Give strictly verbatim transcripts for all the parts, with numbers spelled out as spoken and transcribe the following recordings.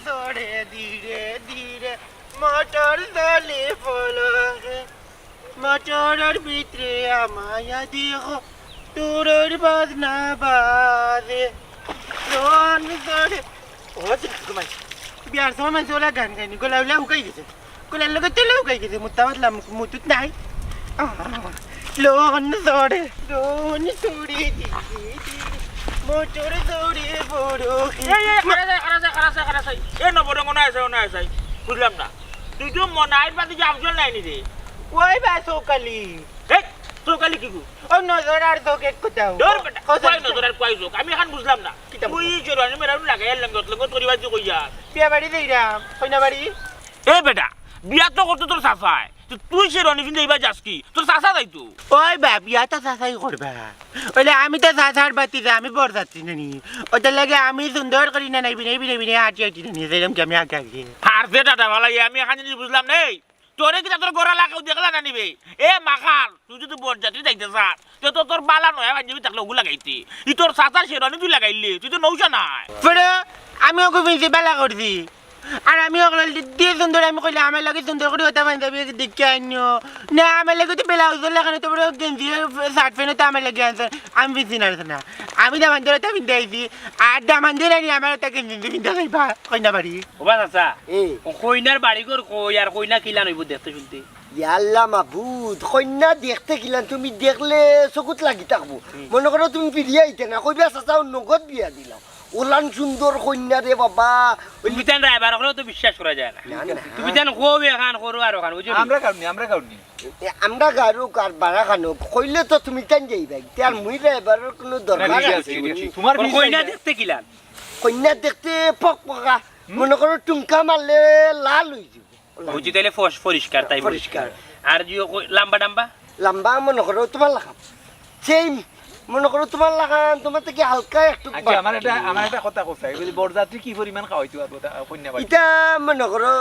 চড়ে ধীরে ধীরে, মোটর চলে পলকে, মোটরর ভিতরে আমায় দেখো, তুরুর বাজনা বাজে। রন চড়ে, ও দেখো মাই, বিয়ার সময় মানষে ওলা গান গাইনি, গলা উলা হুকাই গেছে, গলার লগে তেল হুকাই গেছে, মুত্তা পাতলা মুখ-, মুতুত নাই। আহ, লন চড়ে, লন চড়ে, ধীরে ধীরে, মোটর চড়ে বড় এই, এই, খাড়া যায়, খাড়া যায়, খাড়া যায়, খাড়া যায়। এ নবরঙ্গ না আছে, না আছে। বুঝলাম না। তুই তো মনাইর বাদে যে আফজল নাই নি রে? ওই বা চৌকালি। এই, চৌকালি কি গো? ও নজর আর চোখ এক কোথাও। ধর বেটা, ও, কই চোখ। নজর আর কই চোখ? আমি এখন বুঝলাম না। কিতা তুই বুঝলাম? শেরওয়ানি মেরাউনি লাগাই আর লঙ্গত লঙ্গত করি বাজি কইয়া। বিয়া বাড়ি যাইরাম, কইনা বাড়ি। এ বেটা, বিয়া তো করতো তোর চাচায়। তো তুই শেরওয়ানি পিন্দে ইবা যাস কি? তোর চাচা যাইতো। ওই বা, বিয়া তো চাচাই করবা। ওইলে আমি তো চাচার বাতি যে, আমি বরযাত্রী নানি। ওইটার লাগে আমি সুন্দর করি না নাই বিনে বিনে বিনে আটি আটি নানি, যেরকম কি আমি আগে আগে। আর যে টাটা ভালাই, আমি এখন জিনিস বুঝলাম নেই। তোরে কিতা তোর গলা লাগাও দেখলা না নিবে? এ মাখাল, তুই যদি বরযাত্রী যাইতে চাস, তো তো তোর বালা নয়া পাঞ্জাবি থাকলে ওগু লাগাইতে। ই তোর চাচার শেরওয়ানি তুই লাগাইলে, তুই তো নৌশা নাই। পরে আমি ওগু পিনছি, বালা করছি। আর আমি ওগুলো দি-, দিয়ে সুন্দর, আমি কইলে আমার লগে সুন্দর করি ওটা পাঞ্জাবি দেখে আনিও। না, আমার লগে তো ব্লাউজ লাগানো, তো বড় গেঞ্জি, শার্ট প্যান্ট তো আমার লগে আনছে। আমি পিনছি না, না। আমি দামান্দর ওটা পিনতে আইছি। আর দামান্দর আনি আমার ওটা গেঞ্জি পিনতে যাইবা, কইনা বাড়ি। ও বা চাচা, এ। ও কইনার বাড়ি ঘর কই আর কইনা কিলান অইবো দেখতে শুনতে? ইয়াল্লা মাবুদ, কইনা দেখতে কিলান তুমি দেখলে চকুত লাগি থাকবো। হুম। মনে করো তুমি ফিরিয়া আইতে না, কইবা চাচা অউ নগদ বিয়া দিলাম। ওলান সুন্দর কইনা রে বাবা। ওই তুমি তান রায়বার অকলেও তো বিশ্বাস করা যায় না। না, না। তুমি তান কও এখান করো আর ওখান, বুঝছো নি? আমরা কারণে, আমরা কারণে। এ, আমরা গারুক আর বারা খানো, কইলে তো তুমি তান যাইবা। তে আর মুই রায়বার কোনো দরকার না, আছে? ঠিক আছে। তোমার ওর ফিস কইনা হয়ে যায়। দেখতে কিলান? কইনা দেখতে পক পকা। হুম? মনে করো টুমকা মারলে লাল হয়ে যাবে। বুঝি তাইলে ফস-, পরিষ্কার তাই বলি। পরিষ্কার। আর যে ও কই-, লাম্বা ডাম্বা? লাম্বা মনে করো তোমার লাখান। সেই মনে করো তোমার লাখান, তোমার থেকে হালকা একটু আচ্ছা, বাড়তি। আমার এটা, আমার একটা কথা কোথায়, বলি বরযাত্রী কি পরিমাণ খাওয়াইতে পারবো তা কইনা বাড়ি? এটা মনে করো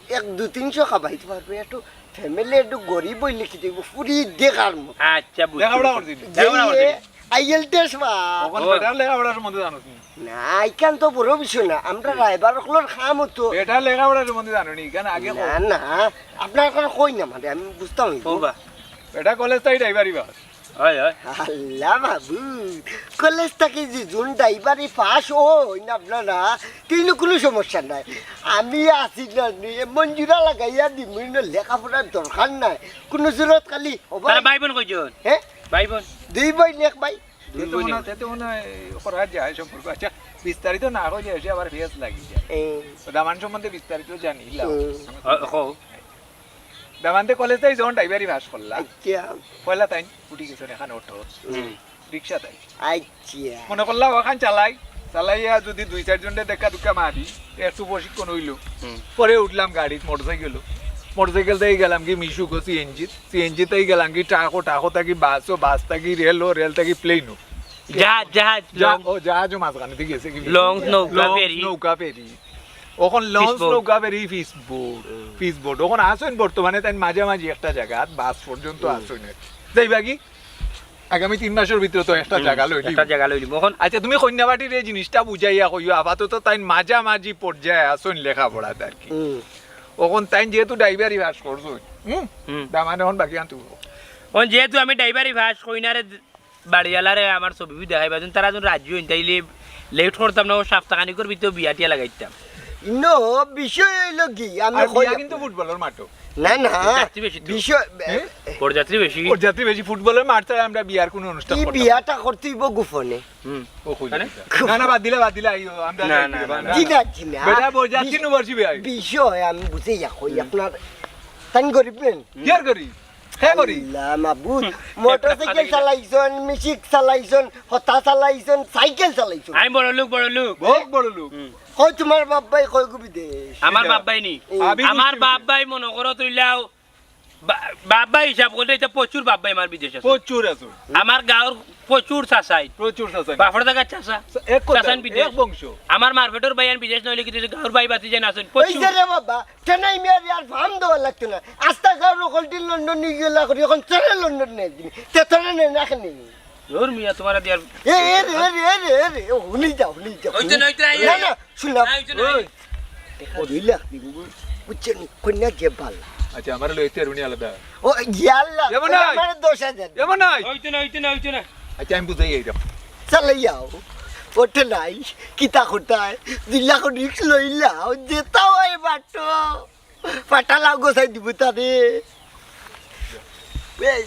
এক দু তিনশো খাওয়াইতে পারবে, একটু ফ্যামিলি একটু গরিব হইলে কি দেখবো, পুরি দেখার মতো। আচ্ছা, বুঝছি, লেখাপড়া বুঝছি। করছি। যে লেখাপড়া করছি। আইএলটিএস বা। ওখানে ও। বেটার লেখাপড়া সম্বন্ধে জানোস নি? না, ইখান তো বড় বিষয় না। আমরা রায়বার অকলর কাম তো। বেটার লেখাপড়া সম্বন্ধে জানো নি? ইখান আগে না, কও। না। আপনার কথা কই না মানে, আমি বুঝতাম না। ও বা। বেটা কলেজ তাই ড্রাইভারি বাস। হয়, হয়। আল্লাহ মাবুদ, কলেজ থাকি যে জুন ড্রাইভারি পাস অইন আপনারা, তিন কোনো সমস্যা নাই। আমি আছি না, মঞ্জুরা লাগাইয়া দিমু, ইনো লেখাপড়ার দরকার নাই। কোনো জরুরত খালি, ও ভাই। তারা ভাই বোন কয়জন? হ্যাঁ? ভাই বোন? দুই ভাই, এক ভাই। দুই তে তো বোন। মনে হয়, তে তো মনে হয় করা যায় সম্পর্ক। আচ্ছা, বিস্তারিত না কইলে এসে আবার ফেস লাগি যায়। এ। তো দামান সম্বন্ধে বিস্তারিত জানি, লাও। হুম। ও, কও। দামান্দে কলেজ তাই যখন ড্রাইভারি পাস করলা, আচ্ছা। পয়লা তাই উঠি গেছেন এখন অটো, হুম। রিক্সা তাই। আচ্ছা। মনে করলাম ওখান চালাই, চালাইয়া যদি দুই চারজনরে দেখা দুক্কা মারি, একটু প্রশিক্ষণ হইলো। হুম। পরে উঠলাম গাড়িত, মোটরসাইকেল। মোটরসাইকেল থেকে গেলাম কি মিশুকো সিএনজি, সিএনজি থেকে গেলাম কি ট্রাকো, ট্রাকো থাকি বাসো, বাস থাকি রেলো, রেল থাকি প্লেনো। জাহাজ, জাহাজ, যা-, লঞ্চ। ও, জাহাজও মাঝখানে দিয়ে গেছে কি? লঞ্চ, নৌকা, লঞ্চ, ফেরি। নৌকা, ফেরি। ওখান লঞ্চ, ফিশ বোট। নৌকা, ফেরি, ফিশ বোট। হুম। Fish boat. ওখান আসইন বর্তমানে তাই মাঝামাঝি একটা জায়গা, বাস পর্যন্ত হুম। আসইন আর কি। যাইবা কি? আগামী তিন মাসের ভিতরে তো একটা হুম, জায়গা লইলি। একটা জায়গা লইলি। ওখান আচ্ছা, তুমি কইন্যাবাড়ির এই জিনিসটা বুঝাইয়া কইও, আপাতত তাই মাঝামাঝি পর্যায়ে আসইন লেখাপড়াতে আর কি। হুম। ওখান তাই যেহেতু ড্রাইভারি পাস করছো, হুম? হুম। দামান এখন বাকি আনতে হবে। ওখান যেহেতু আমি ড্রাইভারি পাস, কইন্যারে বাড়িওয়ালারে আমার ছবি দেখাইবা, যদি তারা যদি রাজি হইন, তাইলে লেট করতাম না, ও সাপ্তাহখানিকর ভিতরে বিয়া টিয়া লাগাইতাম। No, বিষয় হইল কি, আমি আর কই বিয়া আপনার কিন্তু ফুটবলের মাঠও। না, না, বরযাত্রী বেশি তো। বিষয়, হ্যাঁ? বরযাত্রী বেশি। বরযাত্রী বেশি, ফুটবলের মাঠ ছাড়া আমরা বিয়ার কোনো অনুষ্ঠান কি করতাম না। বিয়াটা করতে হইব গোপনে? হুম। ও কই মানে? না, না, বাদ দিলে, বাদ দিলে, আইও, আমরা না, যাই না, দিলে, না, বাদ না। না। জি না, জি না। বেটা, বরযাত্রী বিষ-, নু বসি ভাই। বিষয় আমি বুঝে যা কই, হুম। আপনার তাই গরিব নেন। কি আর করি? হে করি। আল্লাহ মাবুদ, হুম। মোটরসাইকেল চালাইছন, মিশিক চালাইছন, হতা চালাইছন, সাইকেল চালাইছন। আমি বড় লোক, বড় লোক। বহুত বড় লোক। হুম। কই তোমার বাপ ভাই, কই গো বিদেশ? আমার বিদেশ। বাপ ভাই নি। এই। আবি আমার গুষ্টি বাপ বিদেশ। ভাই মনে করো তুইলাও, বা-, বাপ ভাই হিসাব করলে এটা প্রচুর বাপ ভাই আমার বিদেশ আছে। প্রচুর আছে। আমার গাঁওর প্রচুর চাচাই। প্রচুর চাচাই। বাপর জায়গার চাচা। এক কথা, চাচান বিদেশ। এক বংশ। আমার মারফেটর ভাই আর বিদেশ নইলে কি তুই গাঁওর ভাই বাতি যায় না আছেন? ওই প্রচুর। যে রে বাবা, তেনাই মিয়ার আর ফার্ম দেওয়া লাগতো না। আস্তা গাঁওর অকলটি লন্ডন নিয়ে গেলা করি, এখন তোরে লন্ডন নিয়ে দিন। তে তোরে নে না কেনে? ওর মিয়া তোমার দিয়ার এ, এ রে, এ রে, এ রে, এ রে, ও, হুনি যাও, হুনি যাও, ওই তো হুনি। নয় তো আইও। না, না, শুনলাম। না, ওই তো নয়। ওই। ও, দুই লাখ দিব। বুঝছেন, কইন্যা যে বালা। আচ্ছা, আমারে লইতে পারবি নি আলাদা? ও, ইয়াল্লা, এমন নাই। আমার দশ হাজার। এমন নাই। অইতো না, অইতো না, অইতো না। আচ্ছা, আমি বুঝাই এইটা। চালাই যাও। ওঠে নাই, কিতা করতায়? দুই লাখ রিস্ক লইলাও, যেতাও হয় বাটো। পাটা লাউ গোছাই দিব তারে। এই,